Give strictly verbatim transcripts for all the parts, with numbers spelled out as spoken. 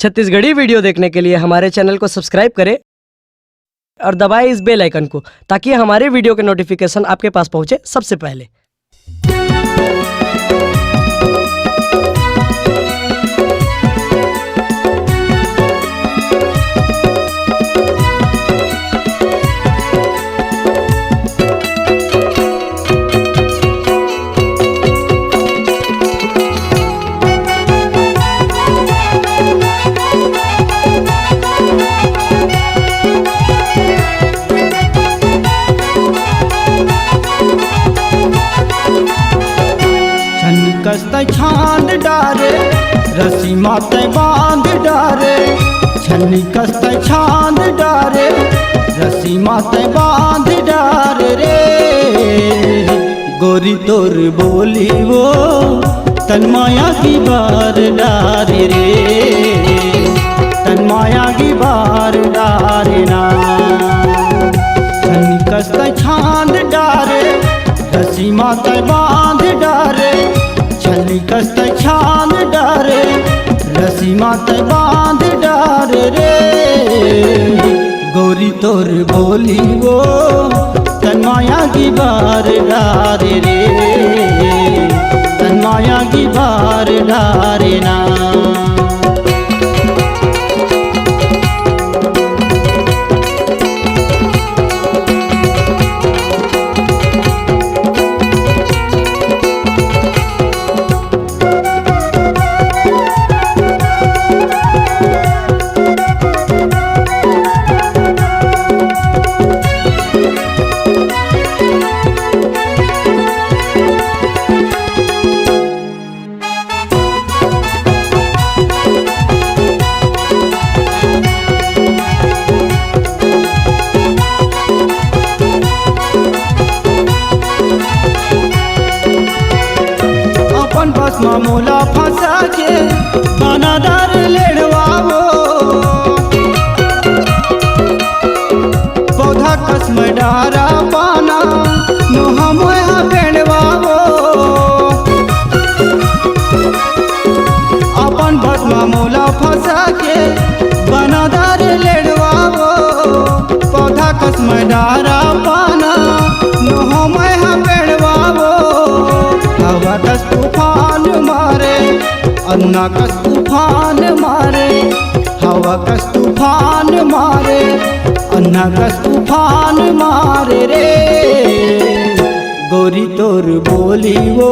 Chhattisgarhi video देखने के लिए हमारे चैनल को सब्सक्राइब करें और दबाएं इस बेल आइकन को, ताकि हमारे वीडियो के नोटिफिकेशन आपके पास पहुंचे सबसे पहले। छन्नी कस तैं छांद डारे, रस्सी मा तैं बांध डारे। छन्नी कस तैं छांद डारे, रस्सी मा तैं बांध डारे रे। गोरी तोर बोली वो तन माया की बार डारे रे, तन माया की बार डारे ना। छन्नी कस तैं छांद डारे, रस्सी मा तैं बांध डारे। छन्नी कस तैं छांद डारे, रस्सी मा तैं बांध डारे रे। गोरी तोर बोली वो तन माया की बार डारे रे, तन माया की बार डारे ना। अपन बस म मोला फंसा के बनादार लेड़वा वो। पौधा कस में डारा पाना, नोहा मोहा बेंड़वा वो। अपन बस म मोला फंसा के बनादार लेड़वा वो। पौधा कस में डारा पाना, नोहा मोहा बेंड़वा वो। हवा कस तूफान मारे, अन्ना कस तूफान मारे। हवा कस तूफान मारे, अन्ना कस तूफान मारे रे। गोरी तोर बोली वो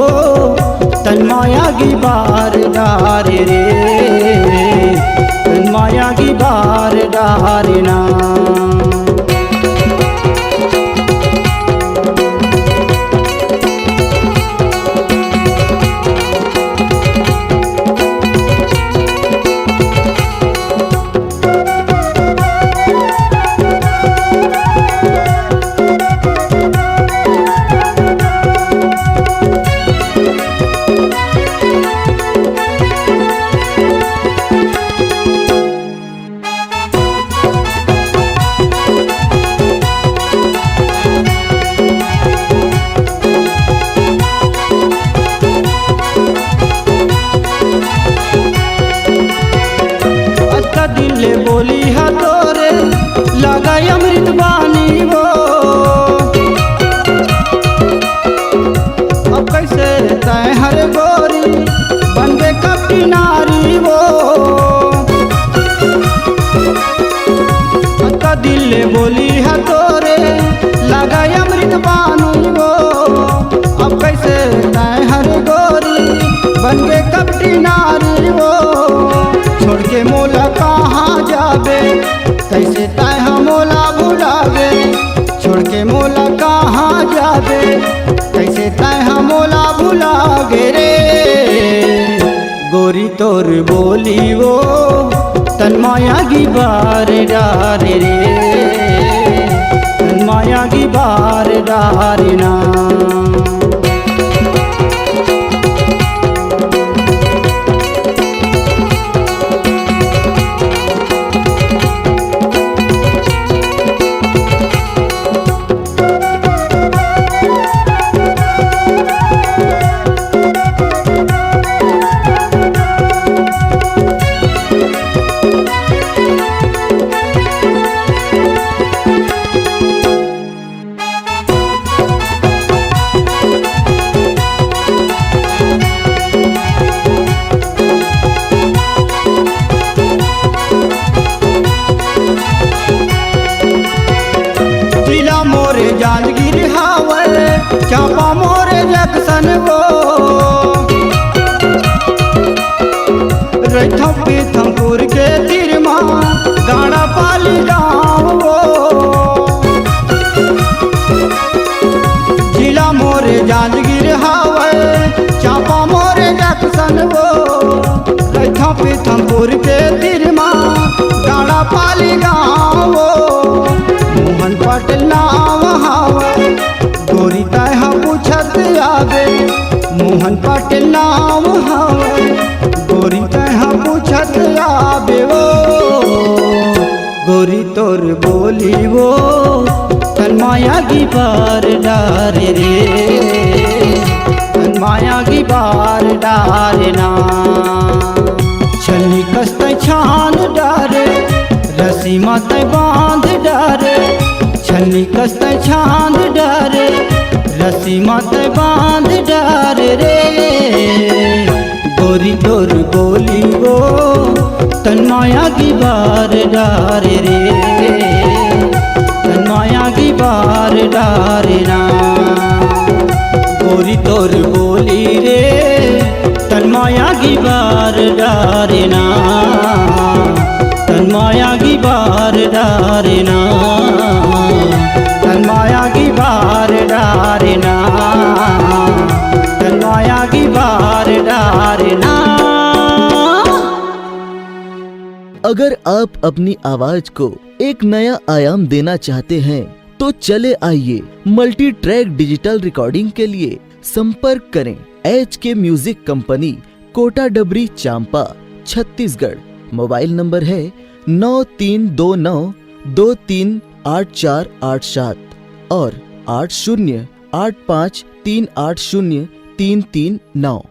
तन माया की बार डारे रे, तन माया की बार डारे ना। अतका दिन ले बोली हा तोरे, लगा अमृत बानी वो। अब कैसे तैं हर गोरी बन गे कपटी नारी वो। अतका दिन ले बोली हा तोरे, लगा अमृत बानी वो। अब कैसे तैं हर गोरी बन गे कपटी नारी वो। छोड़ के मोला कहाँ जाबे, कैसे तैं हा मोला भुलाबे। छोड़ के मोला कहाँ जाबे, कैसे तैं हा मोला भुलाबे रे। गोरी तोर बोली वो तन माया की बार डारे रे, तन माया की बार डारे ना। तोर बोली वो तन माया की बार डारे रे, तन माया की बार डारे ना। छन्नी कस तैं छांद डारे, रस्सी म तैं बांध डारे। छन्नी कस तैं छांद डारे, रस्सी म तैं बांध डारे रे। गोरी तोर बोली वो तन माया की बार डारे रे, तन माया की बार डारे ना। गोरी तोर बोली रे, तन माया की बार डारे ना, तन माया की बार डारे ना, तन माया की बार डारे ना, तन माया की बार डारे ना। अगर आप अपनी आवाज को एक नया आयाम देना चाहते हैं, तो चले आइए, मल्टी ट्रैक डिजिटल रिकॉर्डिंग के लिए संपर्क करें एच के म्यूजिक कंपनी, कोटा डबरी, चांपा, छत्तीसगढ़। मोबाइल नंबर है नौ तीन दो नौ दो तीन आठ चार आठ सात और आठ शून्य आठ पाँच तीन आठ शून्य तीन तीन नौ।